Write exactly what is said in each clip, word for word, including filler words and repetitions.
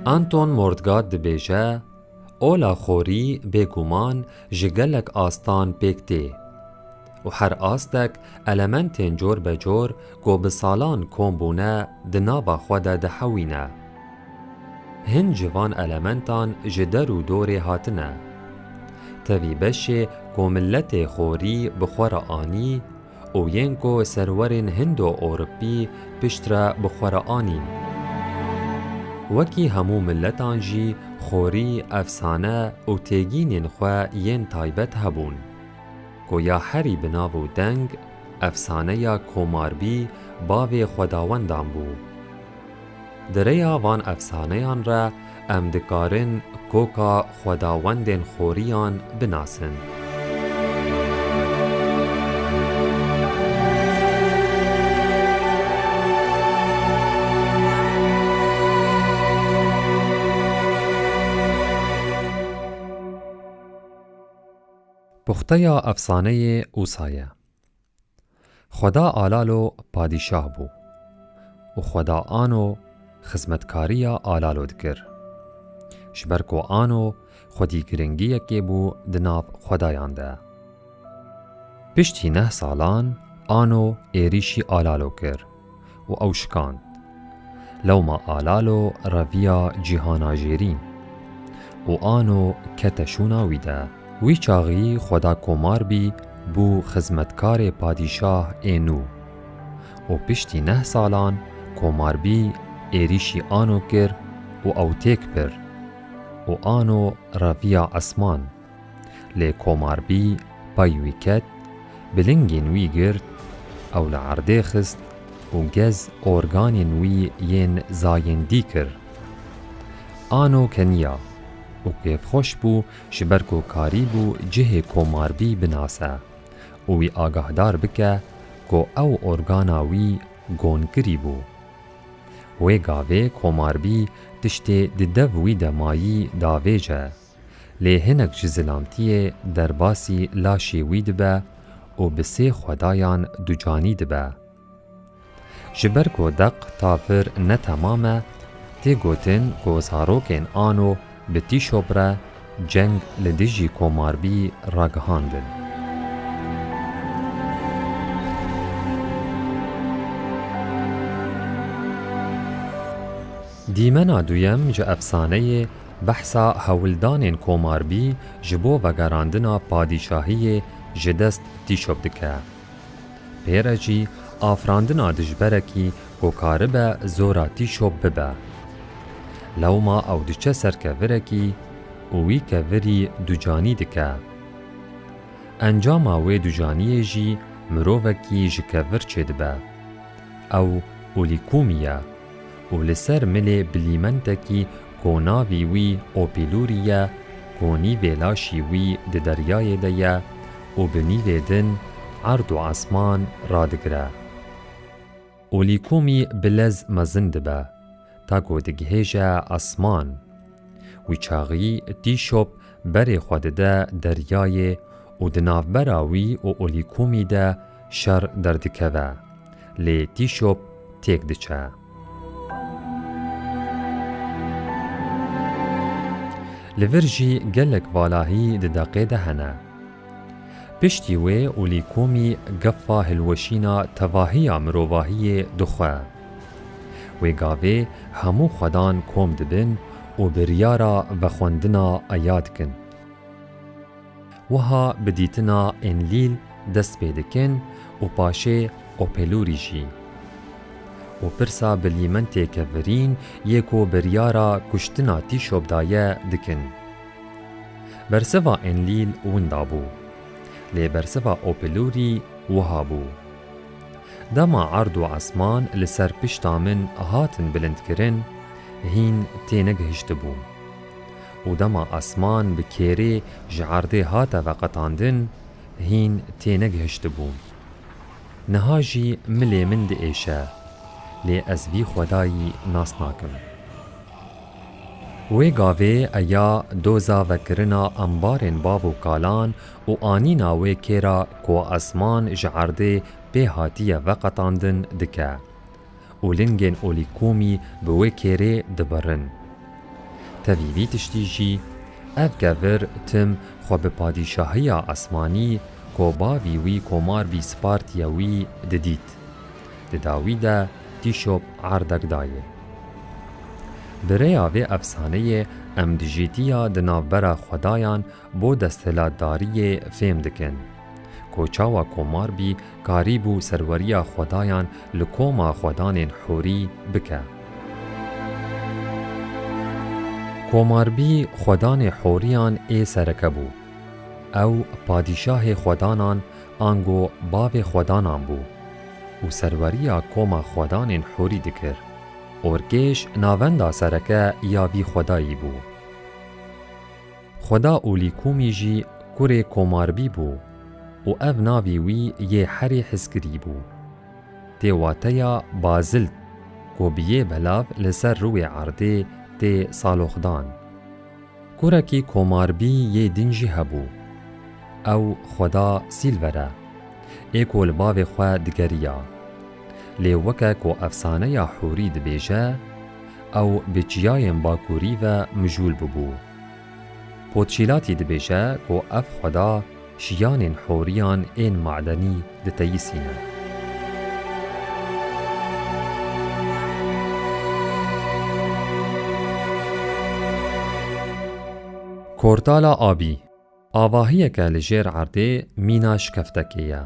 Anton Mortgat dibêje, ola xorî bêguman ji gelek astan pêk tê û her astek elementên cor be cor ku bi salan kom bûne di nava xwe de dihewîne. Hin ji van elementan ji der û dorê hatine. Tevî beşê ku miletê xorî bi xwe re anî û yên ku serwerên Hindo-Ewropî piştre bi xwe re anîn. Wekî hemû miletan jî xorî efsane û têgînên xwe yên taybet hebûn, ku ya herî bi nav û deng efsaneya Komarbî bavê xwedawendan bû. Di rêya van efsaneyan re em dikarin koka xwedawendên xoriyan binasin. Puxteya efsaneyê wisa ye. Xweda Alalo padîşah bû û xweda Ano xizmetkariya Alalo dikir. Ji ber ku Ano xwedî giringiyekê bû di nav xwedayan de. Piştî neh salan Ano êrîşî Alalo kir û ew şikand. Lewma Alalo reviya cîhana jêrîn û Ano kete şûna wî de. Wî çaxî xweda Komarbî bû xizmetkarê padîşah ê nû û piştî neh salan Komarbî êrîşî Ano kir û ew têk bir û Ano reviya esman. Lê Komarbî pey wî ket, bi lingên wî girt, ew li erdê xist û gez organên wî yên zayendî kir. Ano keniya û kêfxweş bû, ji ber ku karîbû cihê Komarbî binase û wî agahdar bike ku ew organa wî gonkirî bû. Wê gavê Komarbî tiştê di dev wî de mayî davêje. Lê hinek ji zilamtiyê derbasî laşê wî dibe û bi sê xwedayan ducanî dibe. Ji ber ku deq ta vir ne temam e, tê gotin ku zarokên Ano bi Tîşop re ceng li dijî Komarbî ragihandin. Dîmena duyem ji efsaneyê behsa hewldanên Komarbî ji bo vegerandina padîşahiyê ji dest Tîşop dike. Pê re jî afirandina dijberekî ku karibe zora Tîşop bibe. Lewma ew diçe ser kevirekî û wî kevirî ducanî dike. Encama wê ducaniyê jî mirovekî ji kevir çêdibe. Ew Olîkûmî ye û li ser milê bilîmentekî ku navî wî Opîlûrî ye, ku nîvê laşî wî di deryayê de ye û bi nîvê din erd û esman radigire. Olîkûmî bi lez mezin dibe, ta ku digihêje esman. Wî çaxî Tîşop berê xwe dide deryayê û di navbera wî û Olîkûmî de şer derdikeve, lê Tîşop têk diçe. Li vir jî gelek valahî di deqê de hene. Piştî wê Olîkûmî gefa hilweşîna tevahiya mirovahiyê dixwe. Wê gavê hemû xwedan kom dibin û biryara vexwendina Eya dikin. Wiha bi dîtina Enlîl dest pê dikin û paşê Opelûrî jî. Û pirsa bilîmentê kevirîn yê ku biryara kuştina Tîşop daye dikin. Bersiva Enlîl winda bû. Lê bersiva Opelûrî wiha bû. Dema erd û esman li ser pişta min hatin bilindkirin, hîn tênegihiştibû. Û dema esman bi kêrê ji erdê hate veqetandin, hîn tênegihiştibû. Niha jî milê min diêşe, lê ez vî xwedayî nas nakim. Wê gavê Eya doza vekirina embarên bav û kalan û anîna wê kêra ku esman ji erdê pê hatiye veqetandin dike û lingên Olîkûmî bi wê kêrê dibirin. Tevî vî tiştî jî, ev kevir tim xwe bi padîşahiya esmanî ku bavî wî Komarbî spartiye wî didît. Di dawî de tîşop erdek dayê. Bi rêya vê efsaneyê em dijîtiya di navbera xwedayan bo desthilatdariyê fêm dikin, ku çawa Komarbî karîbû serweriya xwedayan li koma xwedanên Hûrî bike. Komarbî xwedanê Hûriyan ê sereke bû. Ew padîşahê xwedanan ango bavê xwedanan bû û serweriya koma xwedanên Hûrî dikir. Orkêş navenda sereke ya vî xwedayî bû. Xweda Olîkumî jî kurê Komarbî bû û ev navî wî yê herî hizkirî bû. Tê wateya Bazilt, ku bi yê belav li ser rûyê erdê tê saloxdan. Kurekî Komarbî yê din jî hebû. Ew xweda Sîlver e, ê ku li bavê xwe digeriya. Lê weke ku efsaneya Hûrî dibêje, ew bi çiyayên bakurî ve mijûl bibû. Potçîlatî dibêje ku ev xweda şiyanên Hûriyan ên madenî diteyisîne. Kortala Abî. Avahiyeke li jêr erdê mîna şikeftekê ye.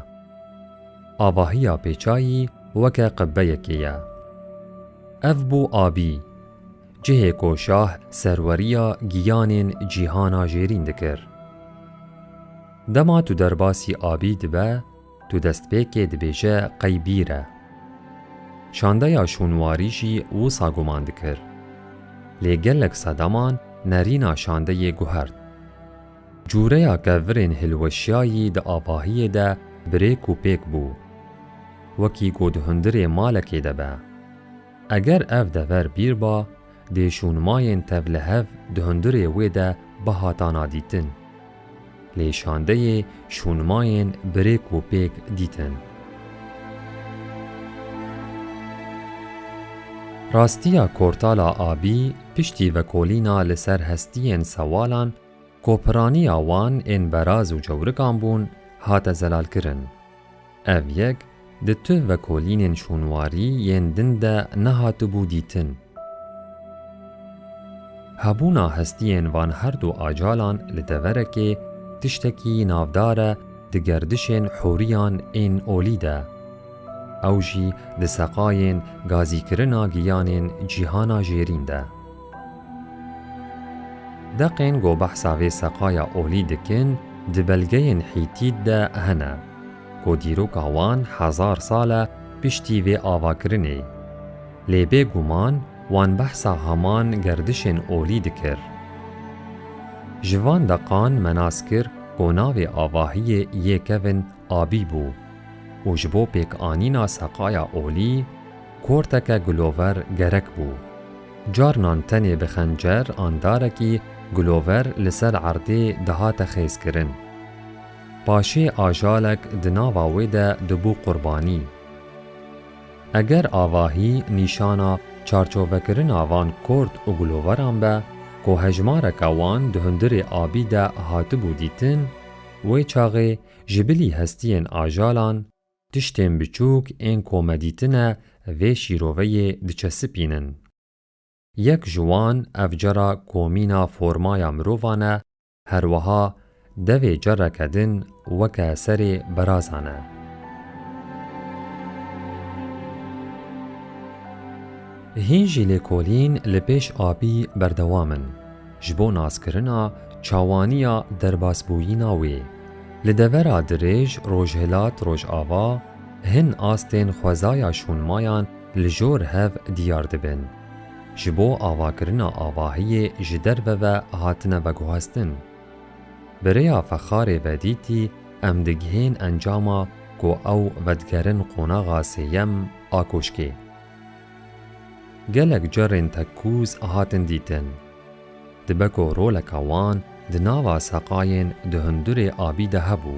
Avahiya pêçayî weke qibbeyekê ye. Ev bû Abî, cihê ku şah serweriya giyanên cîhana jêrîn dikir. Dema tu derbasî Abî dibe, tu destpêkê dibêje qey bîr e. Şandeya şûnwarî jî wisa guman dikir. Lê gelek sedeman nerîna şandeyê guhert. Cûreya kevirên hilweşiyayî di avahiyê de bi rêk û pêk bû. Wekî ku di hundirê malekê de be. Eger ev dever bîr ba, dê şûnmayên tevlihev di hundirê wê de bihatana dîtin. Lê şandeyê şûnmayên bi rêk û pêk dîtin. Rastiya Kortala Abî piştî vekolîna li ser hestiyên sewalan ku piraniya wan ên beraz û cewrikan bûn, hate zelalkirin. Ev yek di tu vekolînên şûnwarî yên din de nehatibû dîtin. Hebûna hestiyên van her du acalan li deverekê tiştekî navdar e di gerdişên hûriyan ên olî de. Ew jî di seqayên gazîkirina giyanên cîhana jêrîn de. Deqên ku behsa vê seqaya olî dikin, di belgeyên Hîtît de hene, ku dîroka wan hezar sal e piştî vê avakirinê. Lê bêguman wan behsa heman gerdişên olî dikir. Ji van deqan me nas kir ku navê avahiyê yê kevin Abî bû û ji bo pêkanîna seqaya olî, korteke gilover gerek bû. Carnan tenê bi xencer an darekî gilover li ser erdê dihate xêzkirin. Paşê ajalek di nava wê de dibû qurbanî. Eger avahî nîşana çarçovekirina van kort û giloveran be, ku hejmareke wan di hundirê Abî de hatibû dîtin, wê çaxê ji bilî hestiyên ajalan, tiştên biçûk ên ku me dîtine vê şîroveyê diçesipînin. Yek ji wan ev cara komîna formaya mirovan e, herwiha devê careke din weke serê berazan e. Hîn jî lêkolîn li pêş Abî berdewam in. Ji bo naskirina çawaniya derbasbûyîna wê. Li devera dirêj rojhilat rojava hin astên xwezaya şûnmayan li jor hev diyar dibin. Ji bo avakirina avahiyê ji derve ve hatine veguhestin. Bi rêya fexarê vedîtî em digihên encama ku ew vedigerin qonaxa sêyem a koşkê. Gelek carên tekkûz hatin dîtin. Dibe ku roleka wan di nava seqayên di hundirê Abî de hebû.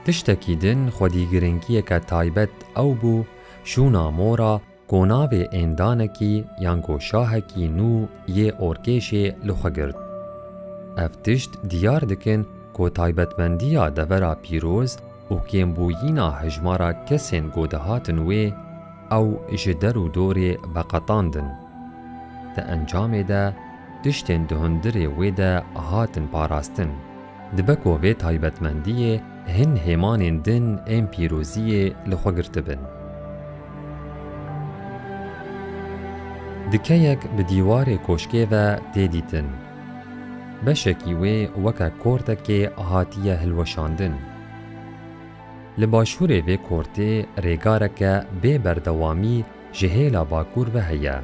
Tiştekî din xwedî giringiyeke taybet ew bû, şûna mora ku navê êndanekî yan ku şahekî nû yê orkêşê li xwe girt. Ev tişt diyar dikin ku taybetmendiya devera pîroz û kêmbûyîna hejmara kesên ku dihatin wê, ew ji der û dorê veqetandin. Di encamê de tiştên di hundirê wê de hatin parastin. Dibe ku vê taybetmendiyê hin hêmanên din ên pîroziyê li xwe girtibin. Dikeyek bi dîwarê koşkê ve tê dîtin. Beşekî wê weke kortekê hatiye hilweşandin. Li başûrê vê kortê rêgareke bê berdewamî ji hêla bakur ve heye.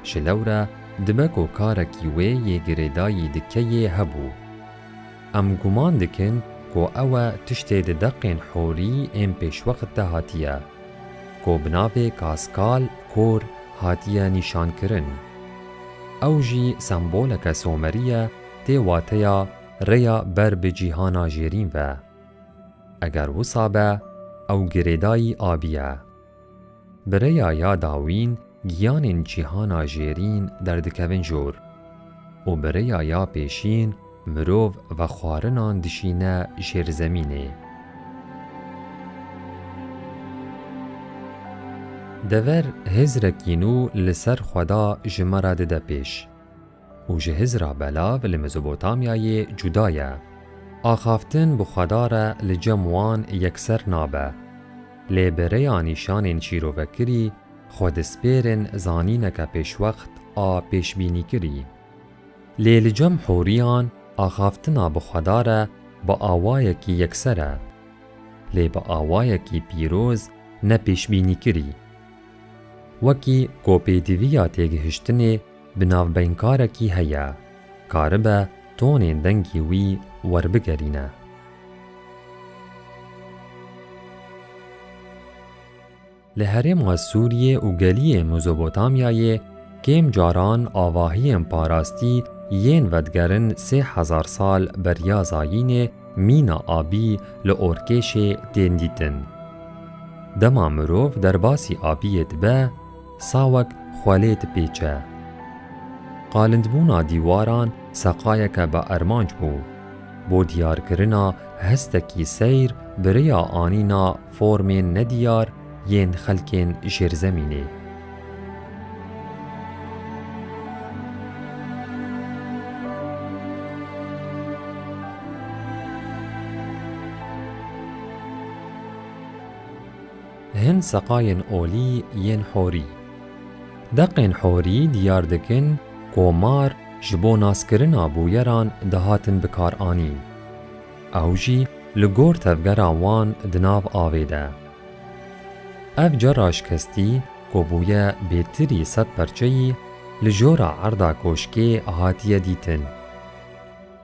Ji lewre dibe ku karekî wê yê girêdayî dikeyê hebû. Em guman dikin ku ew e tiştê di deqên horî ên pêşwext de hatiye, ku bi navê Kaskal Kor hatiye nîşankirin. Ew jî semboleke Somerî ye tê wateya rêya ber bi cîhana jêrîn ve. Eger wisa be, ew girêdayî abî ye. Bi rêya ya dawîn giyanên cîhana jêrîn derdikevin jor û bi rêya ya pêşîn mirov vexwarinan dişîne jêrzemînê. Dever hizrekî nû li ser xwe da ji me re dide pêş. Û ji hizra belav li Mezopotamyayê cuda ye. Axaftin bi Xweda re li cem wan yekser nabe. Lê bi rêya nîşanên şîrovekirî xwe dispêrin zanîneke pêşwext a pêşbînîkirî. Lê li cem horiyan axaftina bi Xweda re bi awayekî yekser e. Lê bi awayekî pîroz ne pêşbînîkirî. Wekî ku pêdiviya têgihiştinê bi navbeynkarekî heye, karibe tonên dengê wî werbigerîne. Li herêma Sûriyê û geliyê Mezopotamyayê kêm caran avahiyên parastî yên vedigerin sê hezar sal beriya zayînê mîna abî li orkêşê tên dîtin. Dema mirov derbasî abiyê dibe, sawek xwelê dipêçe. Qalindbûna dîwaran seqayeke bi armanc bû. Bo diyarkirina hestekî seyr bi rêya anîna formên nediyar yên xelkên jêrzemînê. Hin seqayên olî yên horî. Deqên horî diyar dikin ku mar ji bo naskirina bûyeran dihatin bikaranîn. Ew jî li gor tevgera wan di nav avê de. Ev cara şikestî ku bûye bêtirî sed perçeyî li jora erda koşkê hatiye dîtin.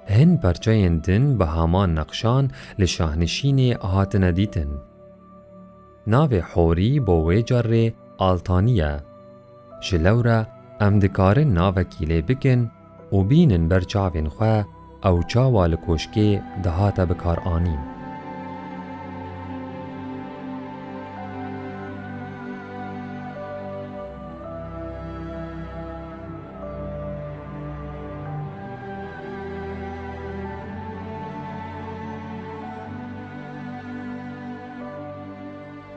Hin perçeyên din bi heman neqşan li şahnişînê hatine dîtin. Navê horî bo wê carê Altanî ye. Ji lewre em dikarin navekî lê bikin û bînin ber çavên xwe ew çawa li koşkê dihate bikaranîn.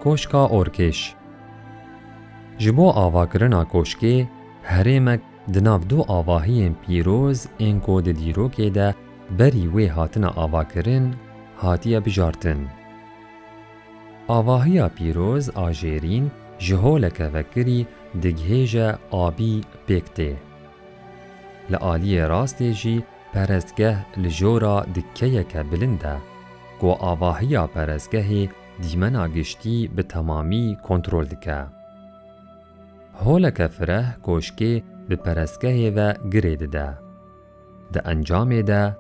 Koşka Orkêş. Ji bo avakirina koşkê, herêmek di nav du avahiyên pîroz ên ku di dîrokê de berî wê hatine avakirin, hatiye bijartin. Avahiya pîroz a jêrîn ji holeke vekirî digihêje abî pêk tê. Li aliyê rastê jî perestgeh li jora dikeyeke bilind e, ku avahiya perestgehê dîmena giştî bi temamî kontrol dike. Holeke fireh koşkê bi perestgehê ve girê dide. Di encamê de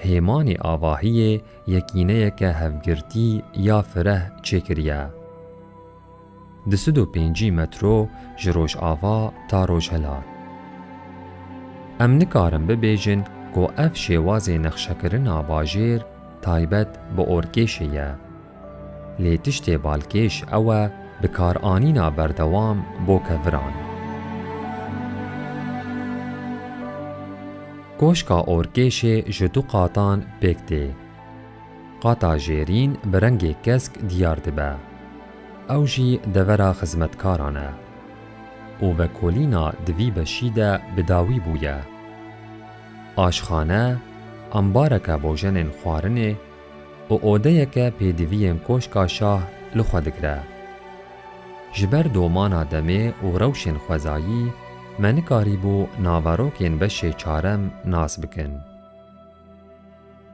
hêmanê avahiyê yekîneyeke hevgirtî ya fireh çêkiriye. Du sed û pêncî metro ji rojava ta rojhilat. Em nikarin bibêjin ku ev şêwazê nexşekirina bajêr taybet bi orkêşê ye. Lê tiştê balkêş ew e bikaranîna berdewam bo keviran. Koşka Orkêşê ji du qatan pêk tê. Qata jêrîn bi rengê kesk diyar dibe. Ew jî devera xizmetkaran e û vekolîna di vî beşî de bi dawî bûye. Aşxane, ambareke bojenên xwarinê û odeyeke pêdiviyên Koşka Şah li xwe digire. Ji ber domana demê û rewşên xwezayî me nikarîbû naverokên beşê çarem nas bikin.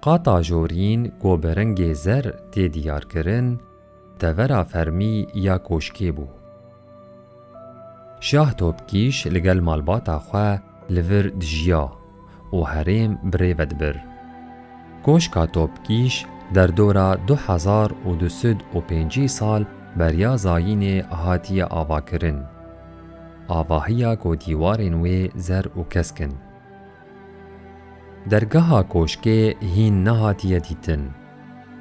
Qata jorîn ku bi rengê zer tê diyarkirin, devera fermî ya koşkê bû. Şah Topkîş li gel malbata xwe li vir dijiya û herêm bi rê ve dibir. Koşka Topkîş derdora du hezar û du sed û pêncî sal beriya zayînê hatiye avakirin. Avahiya ku dîwarên wê zer û kesk in. Dergeha koşkê hîn nehatiye dîtin.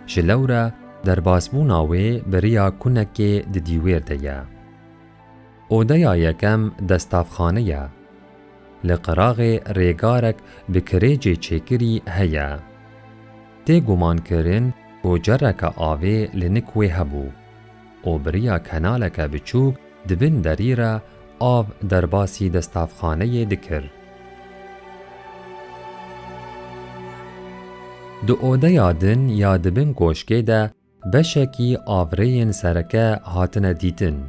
Ji lewre derbasbûna wê bi riya kunekê di dîwêr de ye. Odeya yekem destavxane ye. Li qiraxê rêgarek bi kirêcê çêkirî heye. Tê gumankirin ku cereke avê li nik wê hebû û bi riya kenaleke biçûk di bin derî re av derbasî destavxaneyê dikir. Di odeya din ya di bin koşkê de beşekî avrêyên sereke hatine dîtin.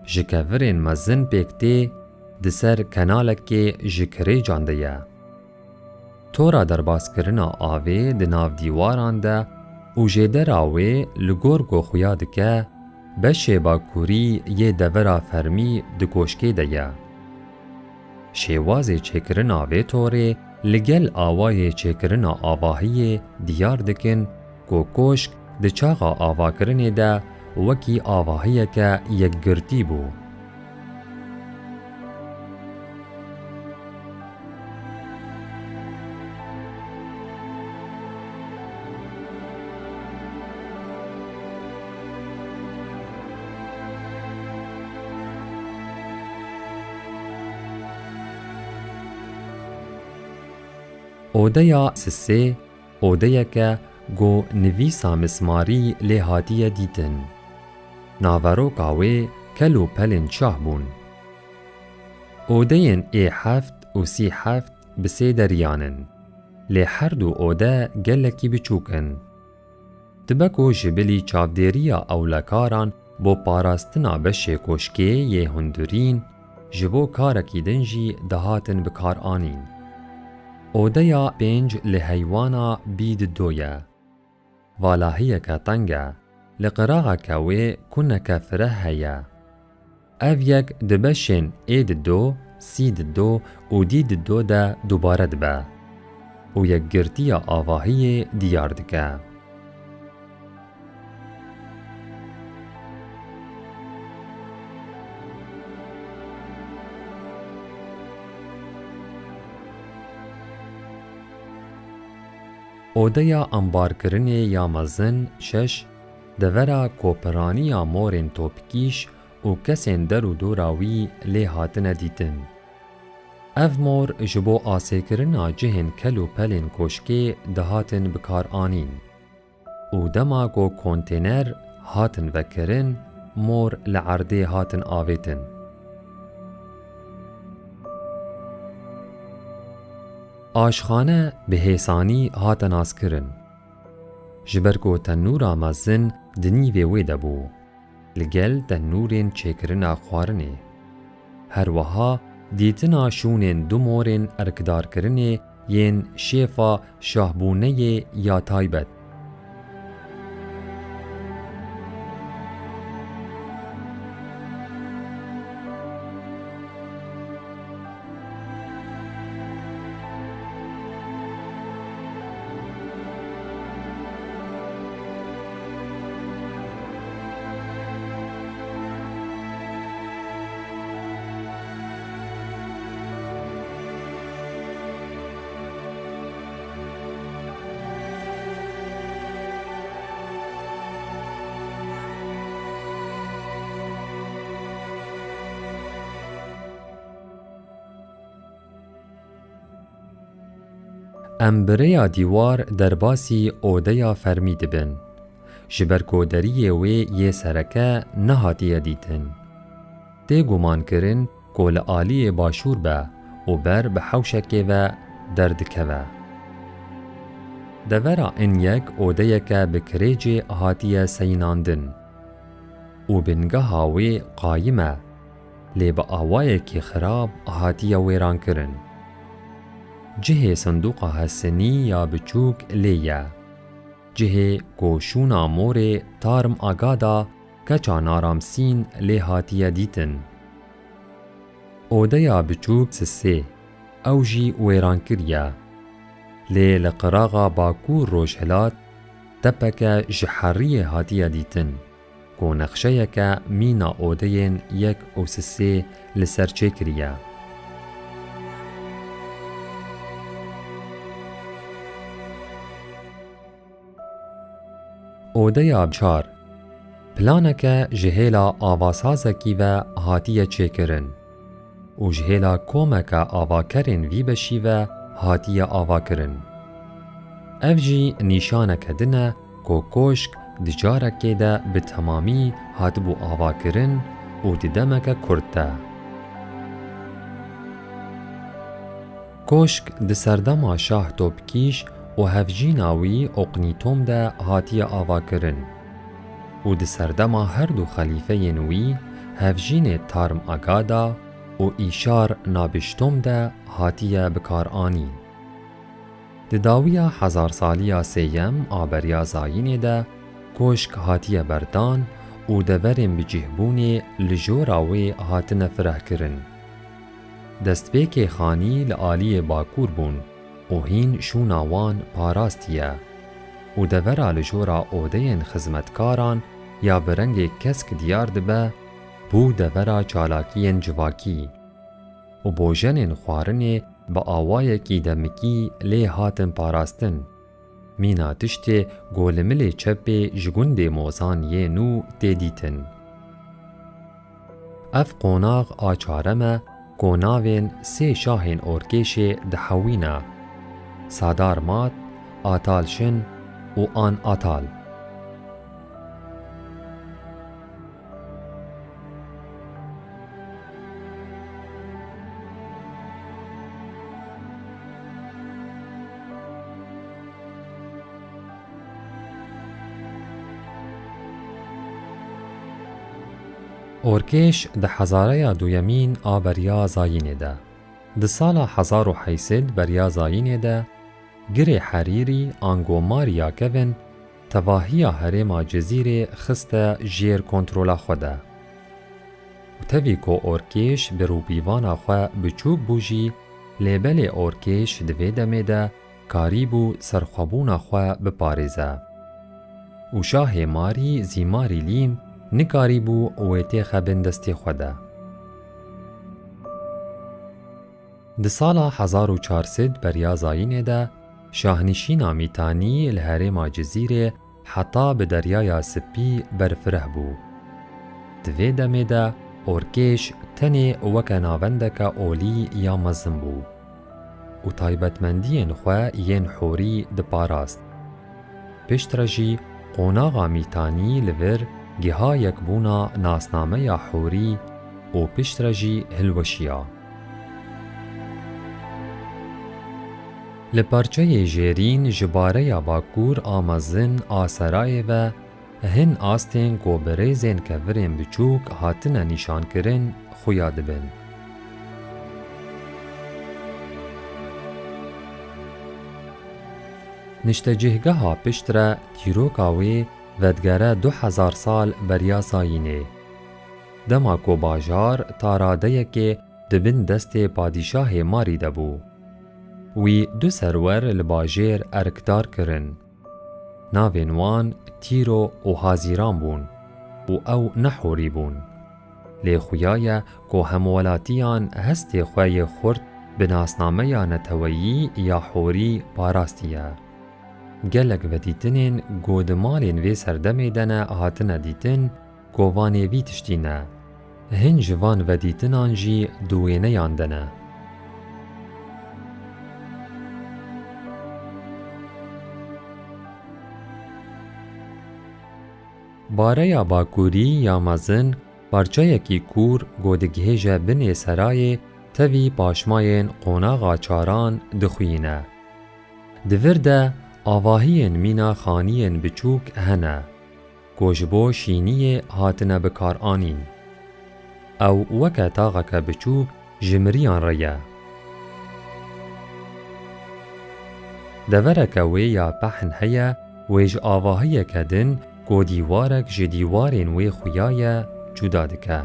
Ji kevirên mezin pêk tê, di ser kenalekê ji kirêcan de ye. Tora derbaskirina avê di nav dîwaran de û jêdera wê li gor ku xuya dike, beşê bakurî yê devera fermî di koşkê de ye. Şêwazê çêkirina vê torê li gel awayê çêkirina avahiyê diyar dikin ku koşk di çaxa avakirinê de wekî avahiyeke yekgirtî bû. Odeya sisê, odeyeke ku nivîsa mismarî lê hatiye dîtin. Naveroka wê kel û pelên çah bûn. Odeyên ê heft û sî heft bi sê deriyan in, lê her du ode gelekî biçûk in. Dibe ku ji bilî çavdêriya ewlekaran bo parastina beşê koşkê yê hundirîn, ji bo karekî din jî dihatin bikaranîn. Odeya pênc li heywana bî di do ye. Valahiyeke teng e, li qiraxeke wê kuneke fireh heye. Ev yek di beşên ê di do, sî di do û dî di do de dubare dibe û yekgirtiya avahiyê diyar dike. Odeya ambarkirinê ya mezin şeş, devera ku piraniya morên topkîş û kesên der û dora wî lê hatine dîtin. Ev mor ji bo asêkirina cihên kel û pelên koşkê dihatin bikaranîn û dema ku kontêner hatin vekirin, mor li erdê hatin avêtin. Aşxane bi hêsanî hate naskirin. Ji ber ku tenûra mezin di nîvê wê de bû, li gel tenûrên çêkirina xwarinê. Her wiha dîtina şûnên du morên erkdarkirinê yên şêfa şahbûneyê ya taybet. Em bi rêya dîwar derbasî odeya fermî dibin, ji ber ku deriyê wê yê sereke nehatiye dîtin. Tê gumankirin ku li aliyê başûr be û ber bi hewşekê ve derdikeve. Devera in yek odeyeke bi kirêcê hatiye seyînandin û bingeha wê qayim e, lê bi awayekî xirab hatiye wêrankirin. Cihê sindoqa hesinî ya biçûk lê ye. Cihê ku şûna morê Tarm Agada keça Naramsîn lê hatiye dîtin. Odeya biçûk sisê, ew jî wêran kiriye. Lê li qiraxa bakur rojhilat tepeke ji heriyê hatiye dîtin, ku nexşeyeke mîna odeyên yek û sisê li ser çêkiriye. Odeya çar, planeke ji hêla avasazekî ve hatiye çêkirin û ji hêla komeke avakerên vî beşî ve hatiye avakirin. Ev jî nîşaneke din e ku koşk di carekê de bi temamî hatibû avakirin û di demeke kurt de. Koşk di serdema Şah Topkîş û hevjîna wî Oqnîtom de hatiye avakirin û di serdema her du xelîfeyên wî, hevjînê Tarm Agada û Îşar Nabiştom de hatiye bikaranîn. Di dawiya hezarsaliya sêyem a beriya zayînê de koşk hatiye berdan û deverên bicihbûnê li jora wê hatine firehkirin. Destpêkê xanî li aliyê bakur bûn û hîn şûna wan parastiye û devera li jora odeyên xizmetkaran ya bi rengê kesk diyar dibe, bû devera çalakiyên civakî û bojenên xwarinê bi awayekî demikî lê hatin parastin. Mîna tiştê ku li milê çepê ji gundê Mozan yê nû tê dîtin. Ev qonax a çarem e ku navên sê şahên Orkêşê dihewîne, Sadar Mat, Atal Şin û An Atal. Orkêş di hezareya duyemîn a beriya zayînê de. Di sala hezar û heyt sed beriya zayînê de Girê Herîrî ango Marî ya Kevin tevahiya herêma Cizîrê xiste jêr kontrola xwe de. Û tevî ku Orkêş bi rûpîvana xwe biçûk bû jî, lê belê Orkêş di vê demê de karîbû serxwebûna xwe biparêze. Û şahê Marî Zîmarî Lîm nikarîbû wê têxe bin destê xwe de. Di sala hezar û çar sed beriya zayînê de şahnişîna Mîtanî li herêma Cizîrê heta bi Deryaya Spî berfireh bû. Di vê demê de Orkêş tenê weke navendeke olî ya mezin bû û taybetmendiyên xwe yên horî diparast. Piştre jî qonaxa Mîtanî li vir giha yekbûna nasnameya horî û piştre jî hilweşiya. Li parçeyê jêrîn ji bareya bakur a mezin a serayê ve hin astên ku bi rêzên kevirên biçûk hatine nîşankirin xuya dibin. Niştecihgeha piştre tîroka wê vedigere du hezar sal beriya zayînê. Dema ku bajar ta radeyekê di bin destê padîşahê Marî de bû. Wî du serwer li bajêr erkdar kirin. Navên wan Tîro û Hazîran bûn û ew ne horî bûn. Lê xuya ye ku hemwelatiyan hestê xwe yê xurt bi nasnameya neteweyî ya horî parastiye. Gelek vedîtinên ku di malên vê serdemê de ne hatine dîtin, kovanê vî tiştî ne. Hin ji van vedîtinan jî di wêneyan de ne. Bareya bakurî ya mezin parçeyekî kûr ku digihêje binê serayê tevî paşmayên qonaxa çaran dixwîne. Di vir de avahiyên mîna xaniyên biçûk hene, ku ji bo şîniyê hatine bikaranîn. Ew weke taxeke biçûk ji miriyan re ye. Devereke wê ya pehn heye, wê ji avahiyeke din ku dîwarek ji dîwarên wê xuya ye, cuda dike.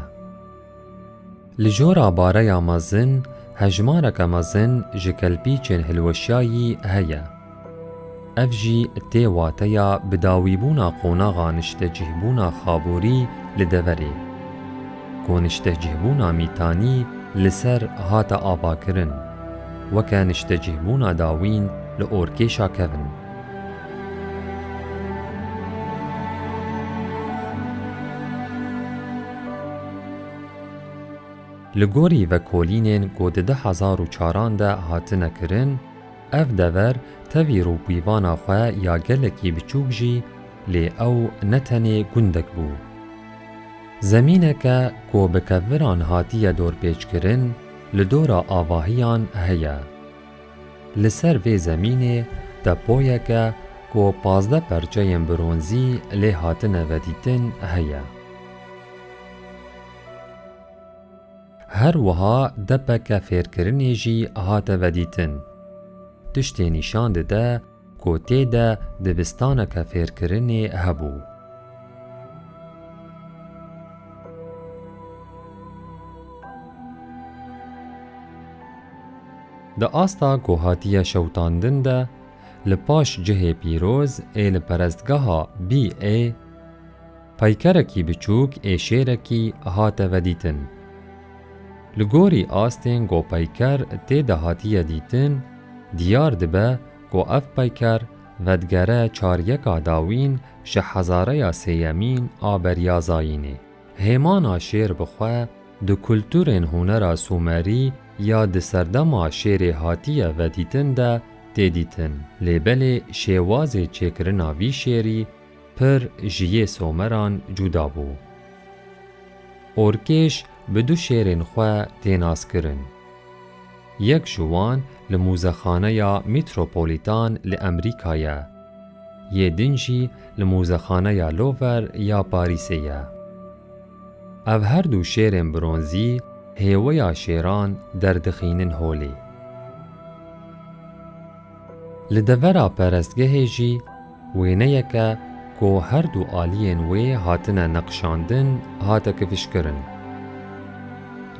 Li jora bareya mezin, hejmareke mezin ji kelpîçên hilweşiyayî heye. Ev jî tê wateya bidawîbûna qonaxa niştecihbûna xaborî li deverê, ku niştecihbûna mîtanî li ser hate avakirin, weke niştecihbûna dawîn li orkêşa kevin. Li gorî vekolînên ku di du hezar û çaran de hatine kirin, ev dever tevî rûpîvana xwe ya gelekî biçûk jî, lê ew ne tenê gundek bû. Zemîneke ku bi keviran hatiye dorpêçkirin, li dora avahiyan heye. Li ser vê zemînê depoyeke ku pazdeh perçeyên bronzî lê hatine vedîtin heye. Her wiha depeke fêrkirinê jî hate vedîtin. Tiştê nîşan dide ku tê de dibistaneke fêrkirinê hebû. Di asta ku hatiye şewitandin de, li paş cihê pîroz ê li perestgeha Bî Ê, peykerekî biçûk ê şêrekî hate vedîtin. Li gorî astên ku peyker tê de hatiye dîtin, diyar dibe ku ev peyker vedigere çaryeka dawîn ji hezareya sêyemîn a beriya zayînê. Hêmana şêr bi xwe di kulturên hunera Sûmerî ya di serdema şêrê hatiye vedîtin de tê dîtin, lê belê şêwazê çêkirina vî şêrî pir ji yê Someran cuda bû. Orkêş bi du şêrên xwe tê naskirin. Yek ji wan li Mûzexaneya Metropolitan li Amerîka ye, yê din jî li Mûzexaneya Louvre ya Parîsê ye. Ev her du şêrên bronzî hêweya şêran derdixînin holê. Li devera perestgehê jî wêneyeke ku her du aliyên wê hatine neqşandin, hate kifişkirin.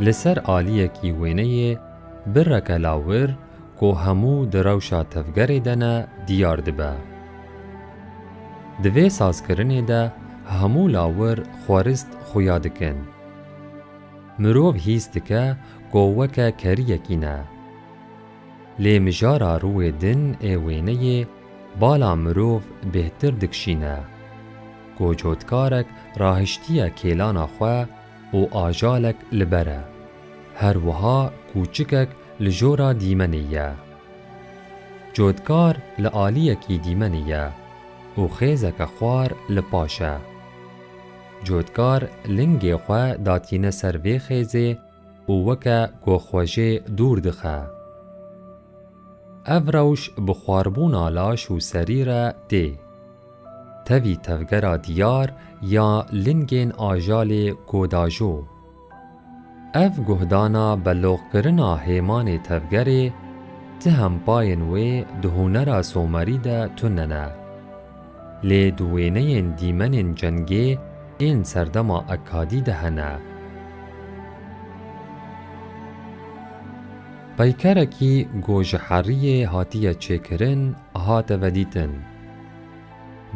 Li ser aliyekî wêneyê bireke lawir ku hemû di rewşa tevgerê de ne, diyar dibe. Di vê sazkirinê de hemû lawir xwerist xuya dikin. Mirov hîs dike ku weke keriyekî ne. Lê mijara rûyê din ê wêneyê bala mirov bêhtir dikişîne, ku cotkarek rahiştiye kêlana xwe û ajalek li ber e. Her wiha kûçikek li jora dîmenê ye. Cotkar li aliyekî dîmenê ye û xêzeke xwar li paş e. Cotkar lingê xwe datîne ser vê xêzê û weke ku xwe jê dûr dixe. Ev rewş bi xwarbûna laş û serî re tê. Tevî tevgera diyar ya lingên ajalê kodajo. Ev guhdana beloqkirina hêmanê tevgerê, ti hempayên wê di hunera Somerî de tune ne. Lê di wêneyên dîmenên cengê ên serdema Ekkadî de hene. Peykerekî ku ji heriyê hatiye çêkirin, hate vedîtin.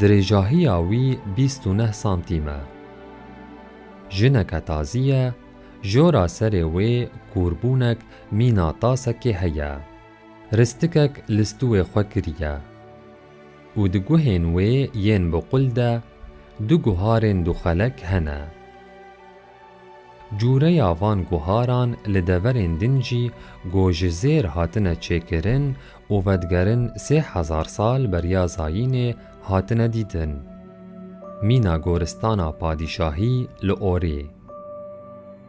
Dirêjahiya wî bîst û neh santîm e. Jineke tazî ye, jora serê wê kûrbûnek mîna tasekê heye. Ristikek li stûyê xwe kiriye. Û di guhên wê yên bi qul de du guharên duxelek hene. Cûreya van guharan li deverên din jî ku ji zêr hatine çêkirin û vedigerin sê hezar sal beriya zayînê hatine dîtin. Mîna goristana padîşahî li Orê.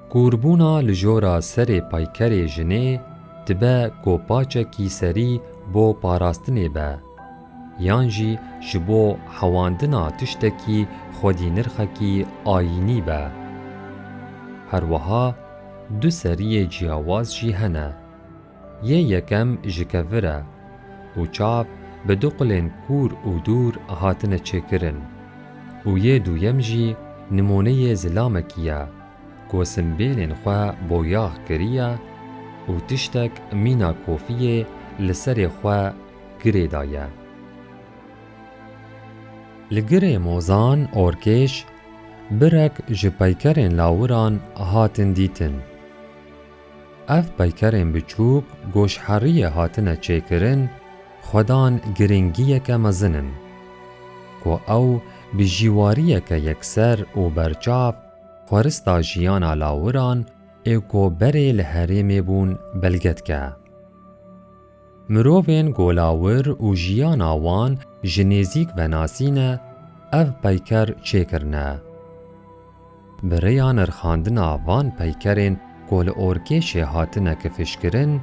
Kûrbûna li jora serê peykerê jinê dibe ku paçekî serî bo parastinê be, yan jî ji bo hewandina tiştekî xwedînirxekî ayînî be. Her wiha du seriyê ciyawaz jî hene. Yê yekem ji kevir e û çav bi du qulên kûr û dûr hatine çêkirin û yê duyem jî nimûneyê zilamekî ye ku simbêlên xwe boyax kiriye û tiştek mîna kofiyê li serê xwe girê daye. Li girê mozan orkêş birek ji peykerên lawiran hatin dîtin. Ev peykerên biçûk ku ji heriyê hatine çêkirin, xwedan girîngiyeke mezin in, ku ew bi jîwariyeke yekser û berçav xwerista jiyana lawiran ê ku berê li herêmê bûn belge dike. Mirovên ku lawir û jiyana wan ji nêzîk venasîne, ev peyker çêkirine. Bi rêya nirxandina van peykerên ku li orkêşê hatine kifişkirin,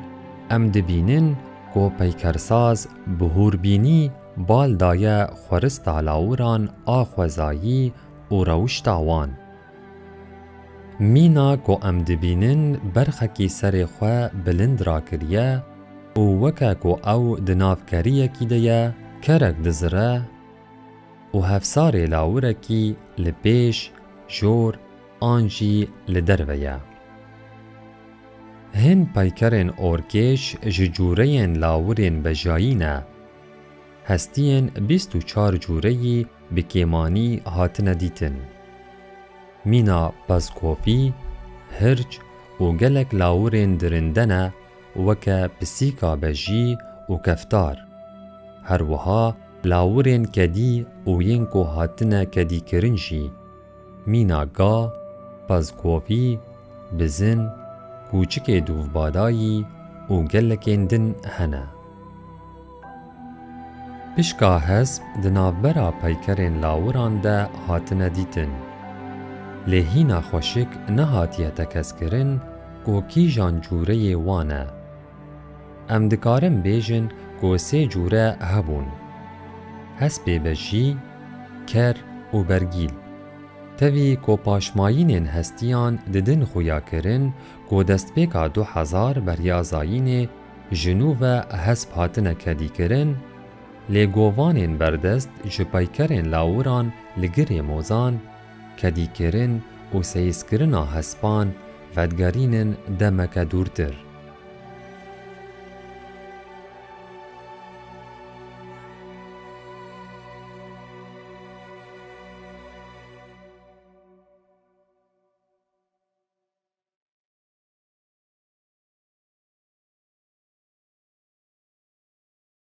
em dibînin ku peykersaz bi hûrbînî bal daye xwerista lawiran a xwezayî û rewişta wan. Mîna ku em dibînin berxekî serê xwe bilind rakiriye û weke ku ew di nav keriyekî de ye, kerek dizire û hevsarê lawirekî li pêş, jor an jî li derve ye. Hin peykerên orkêş ji cûreyên lawirên bejayî ne. Hestiyên bîst û çar cûreyî bi kêmanî hatine dîtin. Mîna pezkofî, hirç û gelek lawirên dirinde ne, weke pisîka bejî û keftar. Her wiha lawirên kedî û yên ku hatine kedîkirin jî, mîna ga, pezkovî, bizin, kûçikê dûvbadayî û gelekên din hene. Pişka hesp di navbera peykerên lawiran de hatine dîtin. Lê hîna xweşik nehatiye tekez kirin ku kîjan cûreyê wan e. Em dikarin bêjin ku sê cûre hebûn: hespê bejî, ker û bergîl. Tevî ku paşmayînên hestiyan di din xuya kirin ku destpêka du hezar beriya zayînê ji nû ve hesp hatine kedîkirin, lê govanên berdest ji peykerên lawiran li girê mozan, kedîkirin û seyizkirina hespan vedigerînin demeke dûrtir.